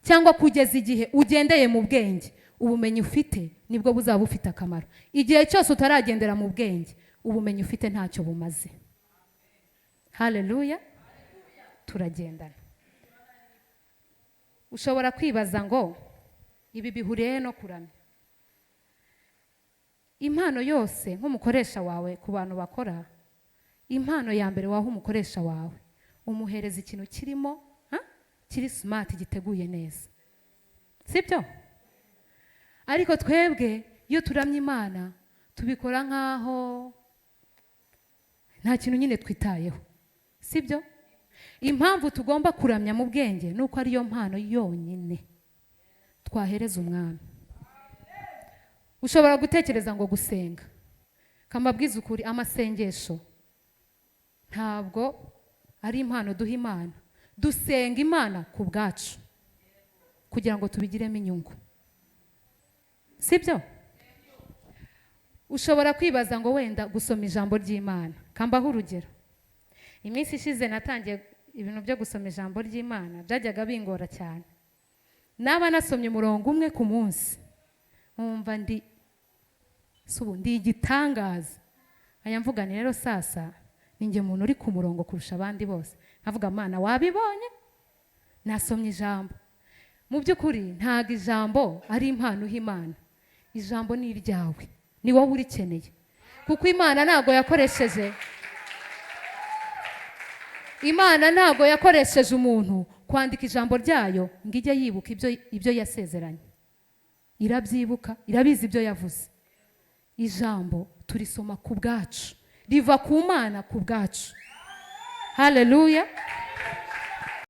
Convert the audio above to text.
Cyangwa kugeza igihe ugendeye mu bwenge, ubumenyi ufite nibwo buzaba bufite akamaro. Igihe cyose utaragendera mu bwenge, ubumenyi ufite ntacyo bumaze. Haleluya! Turagendana. Ushobora kwibaza ngo ibi bihuriye he no kuramya? Impano yose nk'umukoresha wawe, ku bantu bakora, impano ya mbere waha umukoresha wawe, umuhereza ikintu kirimo, ha? Kiri smart, giteguye neza, sibyo? Ariko twebwe iyo turamya Imana, tubikora nk'aho nta kintu nyine twitayeho, sibyo? Impamvu tugomba kuramya mu bwenge ni uko ariyo mpano yonyine twahereza Umwami. Ushobora gutekereza ngo gusenga. Kamabwiza ukuri, amasengesho ntabwo ari impano duha Imana. Dusenga Imana ku bwacu kugira ngo tubigiremo inyungu, sibyo? Ushobora kwibaza ngo wenda gusoma ijambo ry'Imana. Kambaho urugero. Iminsi ishize natangiye ibintu byo gusoma ijambo ry'Imana. Byajyaga bingora cyane. Naba nasomye umurongo umwe ku munsi, nkumva ndi ubu ndi igitangaza. Aya mvuga ni rero sasa ni njye muntu uri ku murongo kurusha abandi bose. Nkavuga: "Mana, wabibonye, nasomye ijambo." Mu by'ukuri ntabwo ijambo ari impano uha Imana. Ijambo ni iryawe, ni wowe urikeneye, kuko Imana ntabwo yakoresheje umuntu kwandika ijambo ryayo ngo ijye yibuka ibyo yasezeranye. Irabyibuka, irabizi ibyo yavuze. Ijambo turisoma ku bwacu, riva ku Mana ku bwacu. Haleluya!